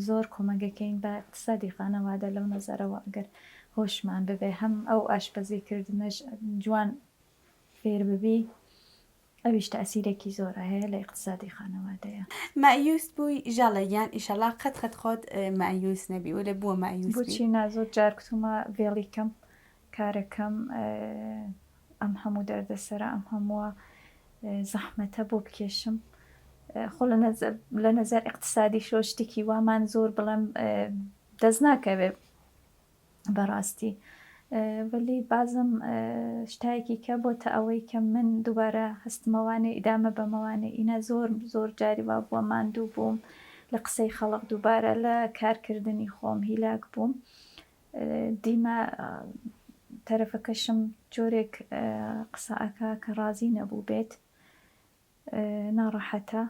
زۆر کۆمەگەکەین بە اقتصادی خانەوادە لەو نەزەرەوە ئەگەر. هۆشمان ببێ هەم ئەو ئاشپەزی کردنەش جوان فێر ببی ئەویش تەئسیرێکی زۆرە هەیە لە ئیقتسادی خانەوادەیە. مەئیوس بووی ژاڵە گیان ئیشەڵا قەت قەت خۆت مەئیوس نەبی وەلێ بووە مەئیوس بی. بۆچی نا زۆر جار کوتومە ڤێڵی کەم کارەکەم ئەم هەموو دەردەسەرە ئەم هەمووە زەحمەتە بۆ بکێشم خۆ لە نەزەر ئیقتسادیشەوە شتێکی وامان زۆر بڵێم دەست ناکەوێ بەڕاستی وەلی بازم شتایەکی کە بۆتە ئەوەی کە من دووبارە هەستمەوانێ ئیدامە بەمەوانێ ئینا زۆر زۆر جاری وا بووە ماندوو بووم لە قسەی خەڵک دووبارە لە کارکردنی خۆم هیلاک بووم دیمە تەرەفەکەشم جۆرێک قسە ئەکا کە ڕازی نەبوو بێت ناڕەحەتە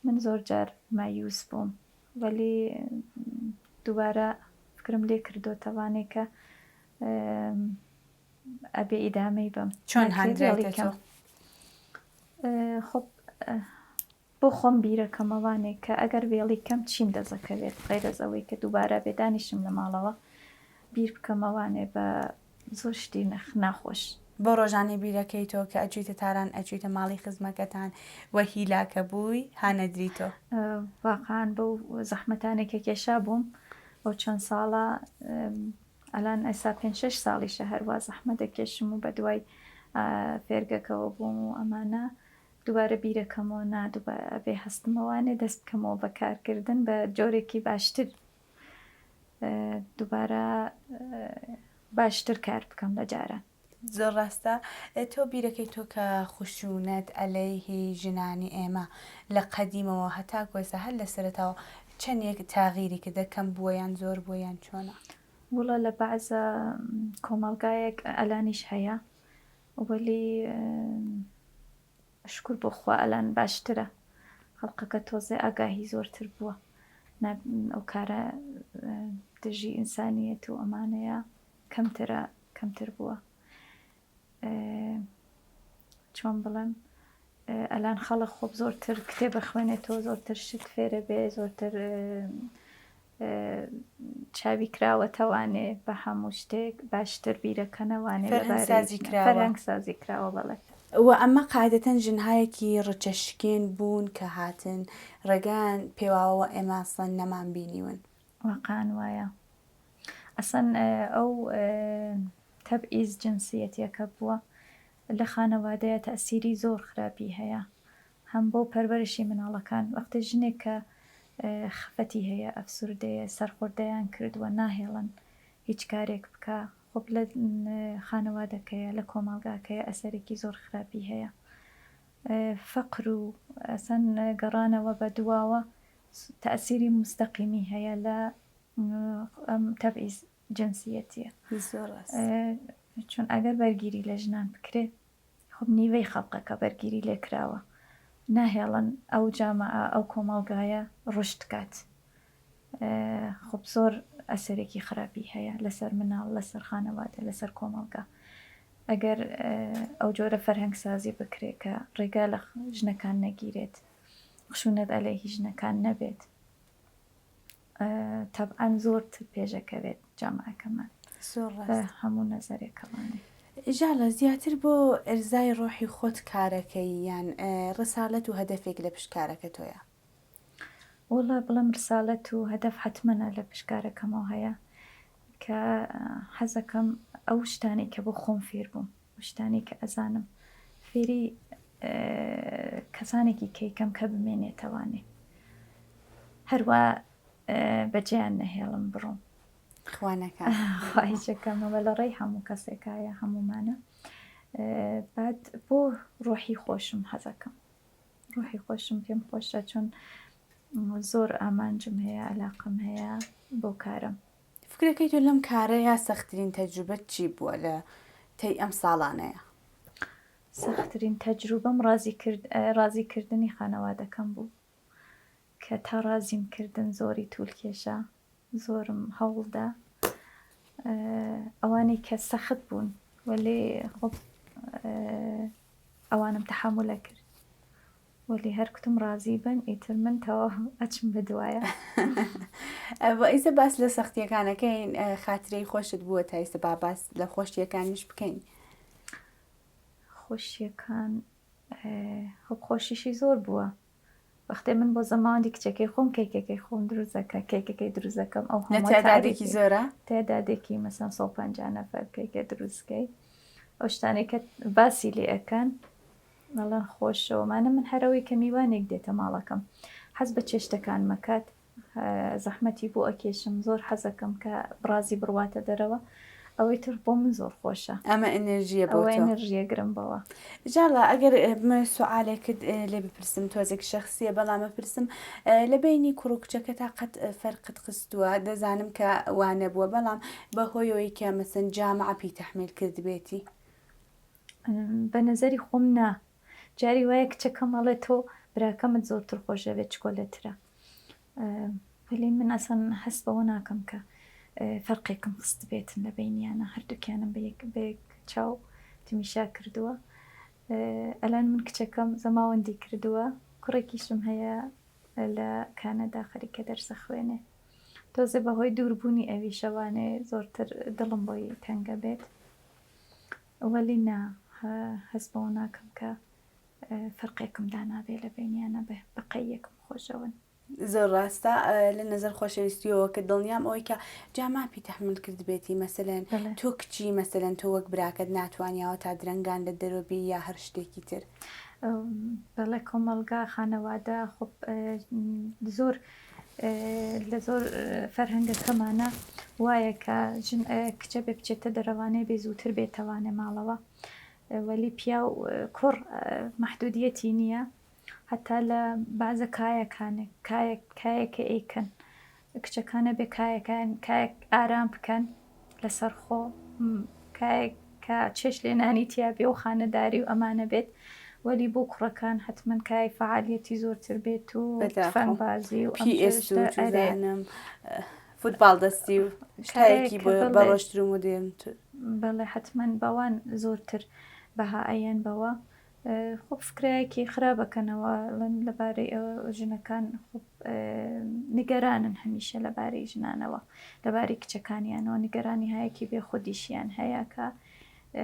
من زۆر جار مایوس بووم وەلی دووبارە فکرم لێ کردۆتەوانێ کە ئەبێ ئیدامەی بەم چۆن هاندرایتە تۆ؟ خۆ بۆ خۆم بیرەکەمەوانێ کە ئەگەر وێڵی کەم چیم دەزەکەوێت غەیرەز ئەوەی کە دووبارە بێ دانیشم لە ماڵەوە بیر بکەمەوانێ بە زۆر شتی ناخۆش. بۆ ڕۆژانەی بیرەکەیتۆ کە ئەچویتە تاران ئەچویتە ماڵی خزمەکەتان و هیلاکە بووی ها نەدریتۆ؟ واقعەن بەو زەحمەتانەی کە کێشا بووم ئەو چەند ساڵە ئەلان ئێستا پێنج شەش ساڵیشە هەروا زەحمەت دەکێشم و بەدوای فێرگەکەوە بووم و ئەمانە دووبارە بیرەکەمەوە نا دووبارە ئەبێ هەستمەوانێ دەست بکەمەوە بە کارکردن بە جۆرێکی باشتر دووبارە باشتر کار بکەم لە جاران. زۆر ڕاستە تۆ بیرەکەی تۆ کە خشونەت ئەلەیهی ژنانی ئێمە لە قەدیمەوە هەتاکو ئێستا هەر لە سەرەتاوە چەندێک تاغیری کردە کەم بووە یان زۆر بووە یان چۆنە؟ وەڵا لە بەعزە کۆمەڵگایەک ئەلانیش هەیە وەلی شوکر بۆ خوا ئەلان باشترە خەڵقەکە تۆزێ ئاگاهی زۆرتر بووە نا ئەو کارە دژی ئینسانیەت و ئەمانەیە کەمترە کەمتر بووە چۆن بڵێم ئەلان خەڵک خۆب زۆرتر کتێبە خوێنێتەوە زۆرتر شت فێرە بێ زۆرتر چاوی کراوەتەوانێ بە هەموو شتێک باشتر بیرەکەنەوانێ فەرهەنگ سازی کراوە. فەرهەنگ سازی کراوە بەڵێ. وە ئەمە قاعدەتەن ژنهایەکی ڕچە شکێن بوون کە هاتن ڕێگایان پێواوە وە ئێمە ئەسڵەن نەمان بینیون. واقعەن وایە ئەسڵەن ئەو تەبعیز جنسیەتیەکە بووە لە خانەوادەیە تەئسیری زۆر خراپی هەیە هەم بۆ پەروەرشی مناڵەکان وەختێ ژنێک کە خفەتی هەیە ئەفسوردەیە سەرخوردەیان کردووە ناهێڵن هیچ کارێک بکا خۆب لە خانەوادەکەیە لە کۆمەڵگاکەیە ئەسەرێکی زۆر خراپی هەیە فەقر و ئەسەن گەڕانەوە بە دواوە تەئسیری موستەقیمی هەیە لە ئەم تەبعیز جنسیەتیە زۆر ڕاست. چون ئەگەر بەرگیری لە ژنان بکرێ خۆ نیوەی خەڵقەکە بەرگیری لێکراوە ناهێڵن ئەو جامعە ئەو کۆمەڵگایە ڕوشد کات خۆ زۆر ئەسەرێکی خراپی هەیە لەسەر مناڵ لەسەر خانەوادە لەسەر کۆمەڵگا ئەگەر ئەو جۆرە فەرهەنگ سازی بکرێت کە ڕێگا لە ژنەکان نەگیرێت خشونەت ئەلەیهی ژنەکان نەبێت تەبعەن زۆرتر پێشەکەوێت جامعەکەمان زۆر ڕاست هەموو نەزەرێکەوانێ. ژاڵە زیاتر بۆ ئرزای ڕۆحی خۆت کارەکەی یان ڕسالەت و هەدەفێک لە پشت کارەکە تۆیە؟ وەڵا بڵێم ڕسالەت و هەدەف حەتمەنە لە پشت کارەکەمەوە هەیە کە حەزەکەم ئەو شتانەی کە بۆ خۆم فێر بووم ئەو شتانەی کە ئەزانم فێری کەسانێکی کەیکەم کە بمێنێتەوانێ هەروا بەجێیان نەهێڵم بڕۆم. خوا نەکا. خواهیشەکەم ئەمە لە ڕێی هەموو کەسێکایە هەموومانە بعد بۆ ڕۆحی خۆشم حەزەکەم ڕۆحی خۆشم پێم خۆشە چون زۆر ئامانجم هەیە علاقەم هەیە بۆ کارم. فکرەکەی تۆ لەم کارەیا سەختترین تەجروبەت چی بووە لە تەی ئەم ساڵانەیا؟ سەختترین تەجروبەم ڕازی کرد ڕازی کردنی خانەوادەکەم بوو کە تا ڕازیم کردن زۆری تول کێشا زۆرم هەوڵ دا ئەوانەی کە سەخت بوون وەلێ خۆ ئەوانم تەحەمولە کرد. وەلی هەر کوتم ڕازی بن ئیتر من تەواو ئەچم بە دوایە. بۆ ئیسە باس لە سەختیەکانەکەین خاترەی خۆشت بووە تا ئیسە با باس لە خۆشیەکانیش بکەین. خۆشیەکان خۆ خۆشیشی زۆر بووە وەختێ من بۆ زەماوەندی کچەکەی خۆم کەیکەکەی خۆم دروست دەکە کەیکەکەی دروست دەکەم ئەو لە هەموو تیادادێکی تاریفی زۆرە؟ تێدادێکی مەسەن 150 نەفەر کەیکە دروستکەی ئەو شتانەی کە باسی لێ ئەکەن ئەڵێن خۆشە ومانە من هەرەوەی کە میوانێک دێتە ماڵەکەم حەز بە چێشتەکان مەکات زەحمەتی بۆ ئەکێشم زۆر حەزەکەم کە بڕازی بڕواتە دەرەوە ئەوەی تر بۆ من زۆر خۆشە ئەمە ئەنرژیە بۆ ئەوە ئەنرژیە گرم بەوە. جاڵا ئەگەر بمەوێت سوعالێکت لێ بپرسم تۆزێک شەخسیە بەڵام ئەپرسم لە بەینی کوڕ و کچەکەتا قەت فەرقت خستووە دەزانم کە وا نەبووە بەڵام بە هۆیەوەی کە مەسەن جامعە پێی تەحمیل کردبێتی. بە نەزەری خۆم نا جاری وایە کچەکەم ئەڵێ تۆ براکەمت زۆرتر خۆشەوێت چکۆلەترە وەلی من ئەسڵەن هەست بەوە ناکەم کە فەرقێکم خستبێتن لە بەینیانە هەردووکیانم بە یەک بە یەک چاو تمیشا کردووە ئەلان من کچەکەم زەماوەندی کردووە کوڕێکیشم هەیە لە کانەدا خەریکە دەرسە خوێنێ تۆزێ بەهۆی دووربوونی ئەویشەوانێ زۆرتر دڵم بۆی تەنگە بێت وەلی نا هەست بەوە ناکەم کە فەرقێکم دانابێ لە بەینیانە بە بەقەی یەکم خۆشەون. زۆر ڕاستە لە نەزەر خۆشەویستیەوە کە دڵنیام ئەوەی کە جاماپی تەحمل کردبێتی مەسەلەن تۆ کچی مەسەلەن تۆ وەک براکەت ناتوانیاوە تا درەنگان لە دەرۆ بی یا هەر شتێکی تر. بەڵێ کۆمەڵگا خانەوادە خۆ زۆر لە زۆر فەرهەنگەکەمانە وایە کە ژن کچە بێ بچێتە دەرەوانێ بێ زووتر بێتەوانێ ماڵەوە وەلی پیاو کوڕ مەحدودیەتی نییە هەتا لە بەعزە کایەکانێ کایەک کایەکە ئەیکەن کچەکانە بێ کایەکان کایەک ئارام بکەن لەسەر خۆ کایەک کە چێش لێنانی تیا بێ و خانەداری و ئەمانە بێت وەلی بۆ کوڕەکان حتمما کای فعالیەتی زۆرتر بێت و تفەنگبازی و پی ئێس و چوزانم فوتباڵ دەستی و شتایەکی بەڕۆژتر و مۆدێرنتر. بەڵێ حتمما بەوان زۆرتر بەها ئەیەن بەوە خۆ فکرایەکی خراپ ئەکەنەوە ئەڵێن لەبارەی ئەوە ژنەکان خۆ نیگەرانن هەمیشە لەبارەی ژنانەوە لەبارەی کچەکانیانەوە نیگەرانی هایەکی بێ خودیشیان هەیە کە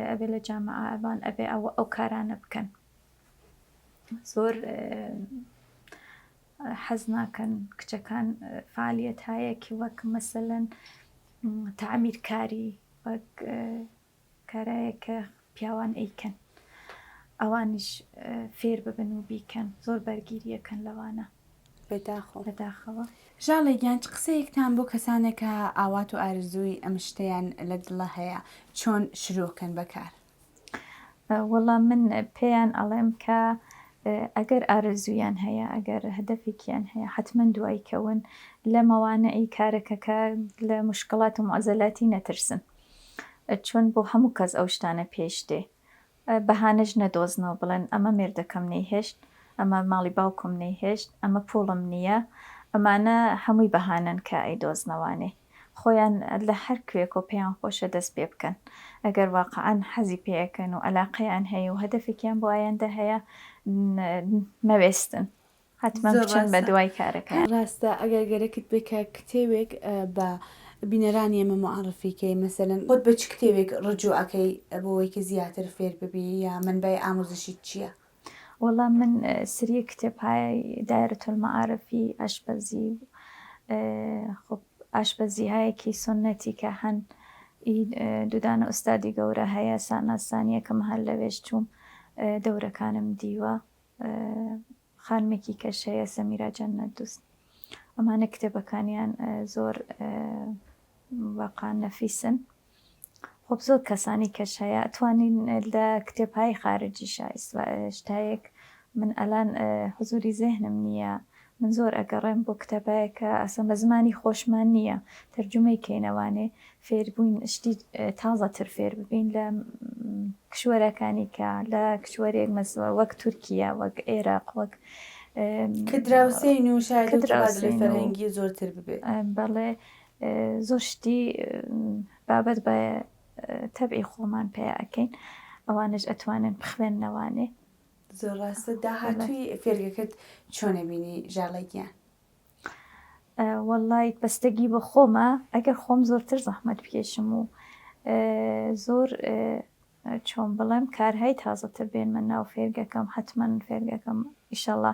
ئەبێ لە جامعە ئەبان ئەبێ ئەوە ئەو کارانە بکەن زۆر حەز ناکەن کچەکان فعالیت هایەکی وەک مەسەلەن تەعمیرکاری وەک کارایەک کە پیاوان ئەیکەن ئەوانیش فێر ببن و بیکەن زۆر بەرگیری ئەکەن لەوانە. بەداخەوە. بەداخەوە. ژاڵە گیان چ قسەیەکتان بۆ کەسانێک کە ئاوات و ئارەزووی ئەم شتەیان لە دڵا هەیە چۆن شروع کەن بە کار؟ وەڵا من پێیان ئەڵێم کە ئەگەر ئارەزوویان هەیە ئەگەر هەدەفێکیان هەیە حەتمەن دوای کەون لە مەوانعی کارەکەکە لە موشکڵات و موعزەلاتی نەترسن چۆن بۆ هەموو کەس ئەو شتانە پێش دێ بەهانەش نەدۆزنەوە بڵێن ئەمە مێردەکەم نەیهێشت ئەمە ماڵی باوکم نەیهێشت ئەمە پوڵم نییە ئەمانە هەمووی بەهانەن کە ئەیدۆزنەوانێ خۆیان لە هەر کوێکۆ پێیان خۆشە دەست پێ بکەن ئەگەر واقعەن حەزی پێ ئەکەن و ئەلاقەیان هەیە و هەدەفێکیان بۆ ئایەندە هەیە مەوێستن حەتمەن زۆر بچن بە ڕاستە دوای کارەکەیان. ڕاستە ئەگەر گەرەکت بێ کە کتێوێک بە بینەرانی ئێمە موعەڕفی کەی مەسەلەن خۆت بە چ کتێوێک ڕجوع ئەکەی بۆ وەی کە زیاتر فێر ببی یا مەنبای ئاموزشیت چیە؟ وەڵا من سریە کتێب های دایرە المعارفی ئاشپەزی و خب ئاشپەزی هایەکی سوننەتی کە هەن ئی دوودانە ئوستادی گەورە هەیە سانا سانیەکەم هەر لەوێش چووم دەورەکانم دیوە خانمێکی کەش هەیە سەمیرا جەنەت دوست ئەمانە کتێبەکانیان زۆر واقعا نەفیسن خۆب زۆر کەسانی کەش هەیە ئەتوانین لە کتێبهای خارجیشا شتایەک من ئەلان حزوری زێهنم نییە من زۆر ئەگەڕێم بۆ کتێبایەک کە ئەسڵەن بە زمانی خۆشمان نییە تەرجومەی کەینەوانێ فێربووین شتی تازەتر فێر ببین لە کشوەرەکانی کە لە کشوەرێک مەسوە وەک تورکیا وەک عێراق وەک کە دراوسێین و شاید و تەبادلەی فەرهەنگی زۆرتر ببێت. بەڵێ زۆر شتی بابەت بە تەبعی خۆمان پیا ئەکەین ئەوانش ئەتوانن بخوێننەوانێ. زۆر ڕاستە داهاتووی فێرگەکەت چۆنە بینی ژاڵە گیان؟ وەڵای بەستەگی بە خۆمە ئەگەر خۆم زۆرتر زەحمەت بکێشم و زۆر چۆن بڵێم کارهای تازەتر بێنمە ناو فێرگەکەم حەتمەن فێرگەکەم ئیشەڵا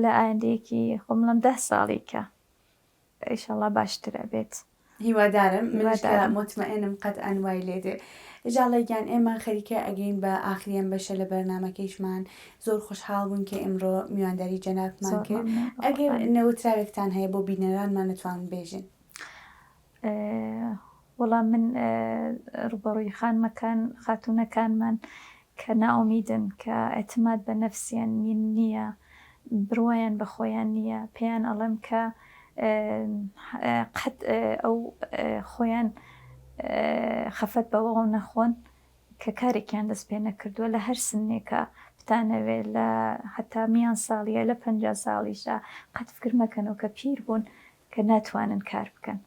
لە ئایندەیەکی خۆم بڵێم دە ساڵی کە ئیشەڵا باشتر ئەبێت. هیوادارم منیش کە موتمەئینم قەتعەن وای لێ دێ. ژاڵە گیان ئێمە خەریکە ئەگەین بە ئاخری ئەم بەشە لە بەرنامەکەیشمان زۆر خۆشحاڵ بووین کە ئیمڕۆ میوانداری جەنابتمان کرد ئەگەر نەوتراوێکتان هەیە بۆ بینەرانمان ئەتوانن بێژن. وەڵا من ڕوبەڕووی خانمەکان خاتوونەکانمان کە نائومیدن کە ئیعتماد بە نەفسیان نییە بڕوایان بە خۆیان نییە پێیان ئەڵێم کە قەت ئەو خۆیان خەفەت بەوەوە نەخۆن کە کارێکیان دەست پێ نەکردووە لە هەر سنێکا بتانەوێ لە هەتا میان ساڵیە لە 50 ساڵیشا قەت فکر مەکەنەوە کە پیر بوون کە ناتوانن کار بکەن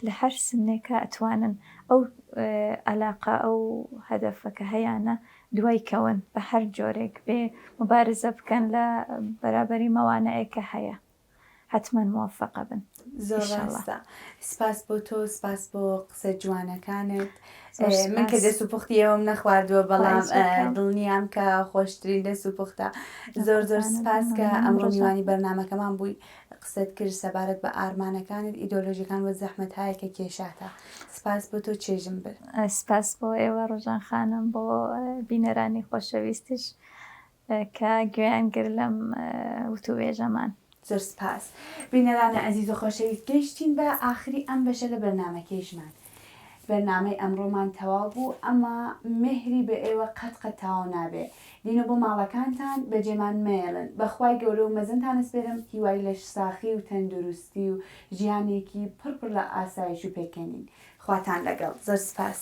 لە هەر سنێکا ئەتوانن ئەو ئەلاقە ئەو هەدەفە کە هەیانە دوای کەون بە هەر جۆرێک بێ موبارزە بکەن لە بەرابەری مەوانعێک کە هەیە حەتمەن مۆفەقە بن زۆر ڕاستە سپاس بۆ تۆ سپاس بۆ قسە جوانەکانت من کە دەست و پوختی ئێوەم نەخواردووە بەڵام دڵنیام کە خۆشترین دەست و پوختە زۆر زۆر سپاس کە ئەمڕۆ میوانی بەرنمەکەمان بووی قسەت کرد سەبارەت بە ئارمانەکانت ئیدۆلۆژیەکان وە زەحمەتهایە کە کێشاتە سپاس بۆ تۆ چێژم برد. سپاس بۆ ئێوە ڕۆژان خانم بۆ بینەرانی خۆشەویستیش کە گوێیان گرت لەم وتووێژەمان. زۆر سپاس. بینەرانی ئەزیز و خۆشەویست گەیشتین بە ئاخری ئەم بەشە لە بەرنامەکەیشمان. بەرنامەی ئەمڕۆمان تەواو بوو ئەما مێهری بە ئێوە قەت قەت تەواو نابێ. دینە بۆ ماڵەکانتان بەجێمان مەیەڵن. بە خوای گەورە و مەزنتان ئەسپێرم هیوای لەشساخی و تەندروستی و ژیانێکی پڕ پڕ لە ئاسایش و پێکەنین. خواتان لەگەڵ. زۆر سپاس.